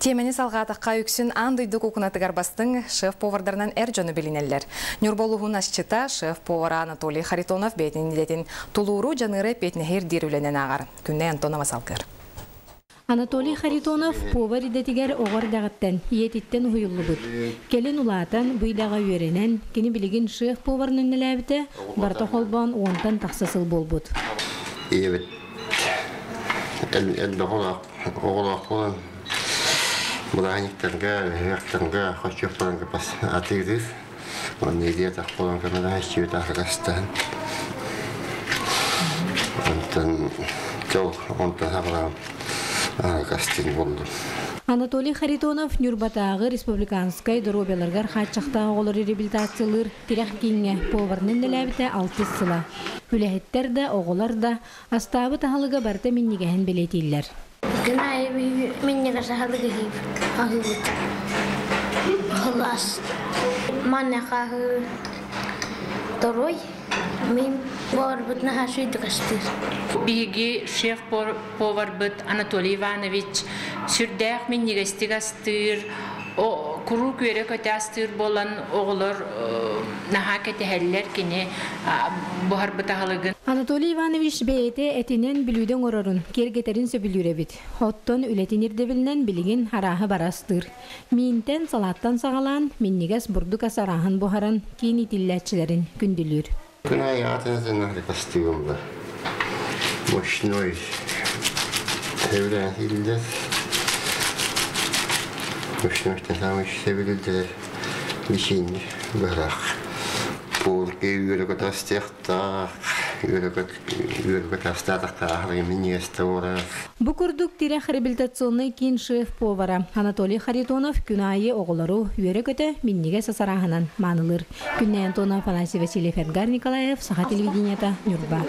Тиэмэни салҕаатахха, үксүн аан дойду куукунатыгар бастыҥ шеф-повардарынан эр дьону билинэллэр. Ньурба улууһун асчыта, шеф-повара Анатолий Харитонов бэйэтин идэтин тулууру, дьаныары эппиэтинэһи ирдиир үлэнэн ааҕар. Күннэй Антонова салгыыр. Анатолий Харитонов повар идэтигэр оҕо эрдэҕиттэн, ийэтиттэн уһуйуллубут. Кэлин улаатан, бу идэҕэ үөрэнэн, кини билигин шеф-поварынан үлэлээбитэ барыта холбоон уонтан тахса сыл буолбут. Ийэбит элбэх оҕолоох буолан бырааһынньыктарга, ыһыахтарга хочуоппаларга атыылыыр. Онно илиэтэх буолан көмөлөһөөччүбүт аһаҕастаан. Онтон дьол онтон саҕалаан аһаҕастыын буоллум. Анатолий Харитонов Ньурбатааҕы республиканскай доруобуйаларыгар хааччахтаах оҕолору реабилитациялыыр тирэх кииҥҥэ поварынан үлэлээбитэ алтыс сыла. Үлэһиттэр да, оҕолор да астаабыт аһылыга барыта минньигэһин бэлиэтииллэр. Күн аайы минньигэс аһылык аһыыбыт. Кылаас. Маныаха аһыы торуой. Мин поварбыт наһаа сүйдүк астыыр. Биһиги шеф-поварбыт Анатолий Иванович сүрдээх минньигэстик астыыр, куруук үөрэ-көтө астыыр буолан оҕолор наһаа кэтэһэллэр кини буһарбыт аһылыгын. Анатолий Иванович бэйэтэ этинэн бүлүүдэ оҥорорун, киэргэтэрин сөбүлүүр эбит. Оттон үлэтин ирдэбилинэн билигин арааһы бары астыыр. Миинтэн, салааттан саҕалаан, минньигэс бурдук ас арааһын буһаран, киин иитиллээччилэрин күндүлүүр. Күн аайы аатын костюм бар. Мощной сөбүлээн иһиллэр. Мощнойтан самый сөбүлүүллэр бичиинни быһаах. Полки үөрөкөт астыахтаах, үөрөкөт астаатахтаах минньигэстэ буолар. Бу курдук тирэх реабилитационнай киин шеф-повара Анатолий Харитонов күн аайы оҕолору үөрэ-көтө минньигэс ас арааһынан маанылыыр. Күннэй Антонов, Афанасий Васильев, Эдгар Николаев, Саха телевидениета, Ньурба.